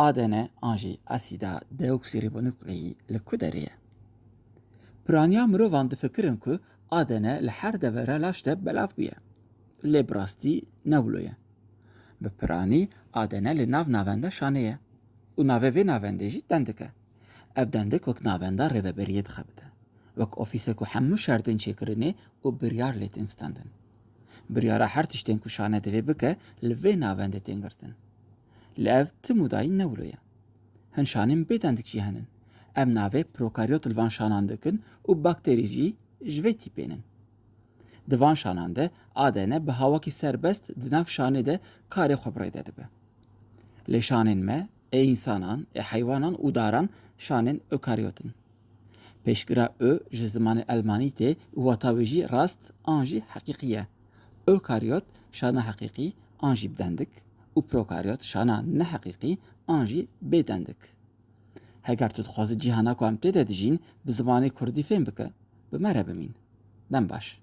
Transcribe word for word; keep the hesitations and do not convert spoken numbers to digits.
A D N an jî asîda deoksîrîbonûkleyî li ku derê ye? Piraniya mirovan difikirin ku A D N li her devera laş de belav bûye. Lê bi rastî ne wilo ye. Bi piranî A D N li nav navenda şanê ye û navê vê navendê jî dendik e. Ev dendik wek navenda rêveberiyê dixebite. Wek ofîsek ku hemû şertên çêkirinê û biryar lê tên standin. Biryara her tiştên ku şane divê bike li vê navendê tên girtin. Lê ev tim û dayîn ne wilo ye. Hin şanên bê dendik jî henin. Em navê prokaryot li van şanan dikin û bakterî jî ji vê tîpê nin. Di van şanan de A D N bi hawakî serbest di nav şanê de karê xwe bi rê de dibe. Lê şanên me, ê însanan, ê heywanan û daran şanên eukaryot in. Pêşgira ö ji zimanê elmanî tê û wata wê jî rast an jî heqîqî ye. Eukaryot şana heqîqî an jî bi dendik û prokaryot şana neheqîqî an jî bê dendik. Heger tu dixwazî cîhana ku em tê de dijîn bi zimanê kurdî fêm bike, bi me re bimîn. Dem baş.